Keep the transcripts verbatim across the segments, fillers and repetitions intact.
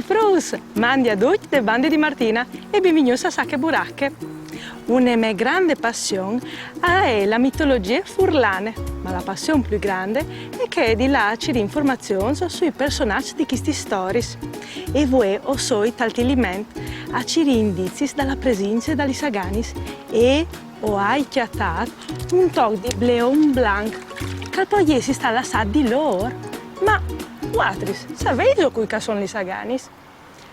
Fruts, mandi a ducj de bande di Martina e benvignûts a Sache Burache. Une mê grande passion e je la mitologjie furlane, ma la passion plui grande e je chê di lâ a cirî informazions sui personaçs di chestis storiis. E vuê o soi tal Tiliment a cirî indizis da la presince da lis aganis e o ai cjatât un toc di bleon blanc, che al pues jessi stât lassât di lôr. Ma vualtris savêso cui che a son lis aganis?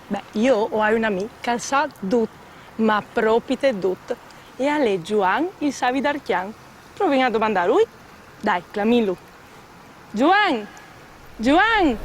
Beh, jo o ai un amì che al sa dut, ma propite dut. E al è Zuan il savi d'Arcjan. Provìn a domandâ a lui. Dai, clamìnlu. Zuan! Zuan!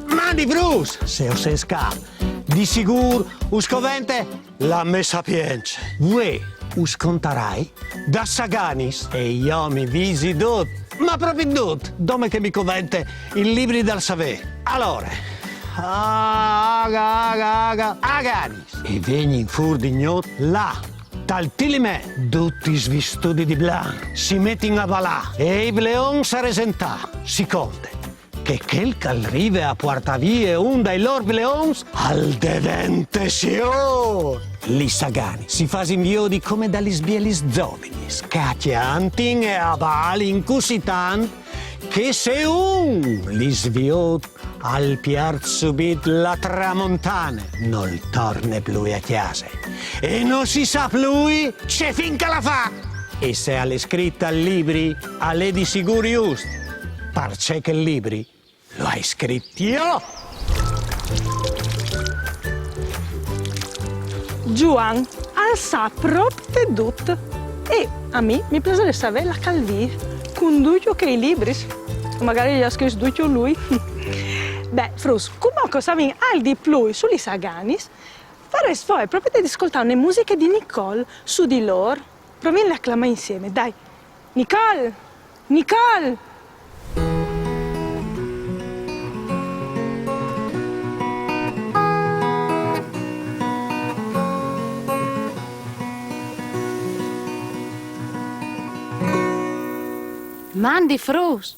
Mandi fruts, se o sês ca, di sigûr us covente la mê sapience. Vuê us contarai das aganis e jo mi visi dut, ma propit dut, dome che mi covente il libri dal savê. Alore, aga, aga, aga, aganis. E vegnin fûr di gnot là, tal Tiliment, dutis vistudis di blanc, si metin a balâ e i bleons a resentâ. Si conte che chel che al rive a puartâ vie un dai lôr bleons al devente siôr. Lis aganis si fasin viodi come da lis bielis zovinis, che a cjantin e a balin cussì tant che se un lis viôt al piert subit la tramontane, nol torne plui a cjase. E no si sa plui ce fin che al à fat. E se al è scrit tal libri, al è di sigûr just, parcè che il libri lu ai scrit jo! Zuan al sa propite dut. E a mi mi plasarès savê là che al vîf cun ducj chei libris. O magari li à scrits ducj lui. Beh, fruts, cumò che o savìn alc di plui su lis aganis, o varès voie propite di scoltâ une musiche di Nicole su di lôr. Provìn a clamâ insiemi, dai. Nicole! Nicole! Mandi fruts!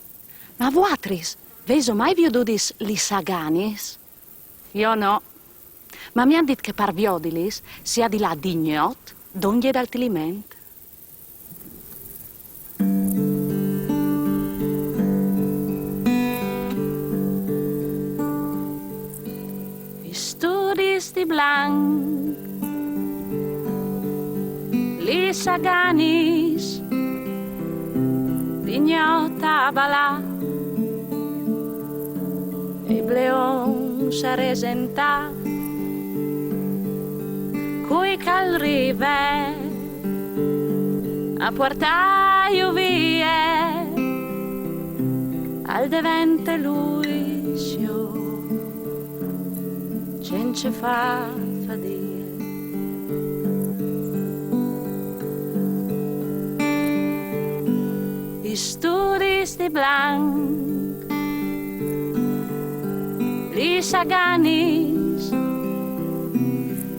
Ma vualtris vêso mai viodudis lis aganis? Jo no. Ma mi àn dit che par viodilis si à di lâ di gnot dongje dal Tiliment. Vistudis di blanc, lis aganis, di gnot a balâ, e i bleons a resentâ. Cui che al rive a puartâju vie, al devente lui siôr, cence fâ fadie. Vistudis di blanc, lis aganis,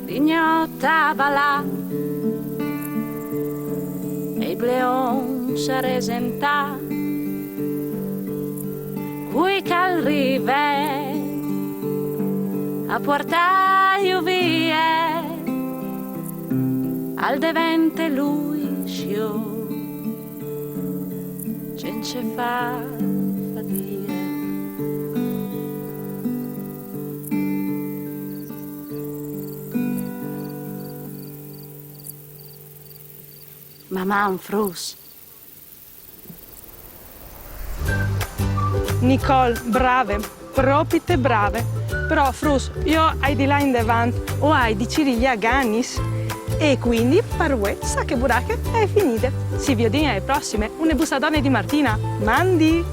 di gnot a balâ, e i bleons a resentâ. Cui che al rive a puartâju vie, al devente lui siôr, cence fâ fadie. Maman, fruts. Nicole, brave, propite brave. Però, fruts, jo o ai di lâ indevant, o ai di cirî lis aganis. E cuindi, par vuê, Sache Burache e je finide. Si viodìn ae prossime, une bussadone di Martina. Mandi!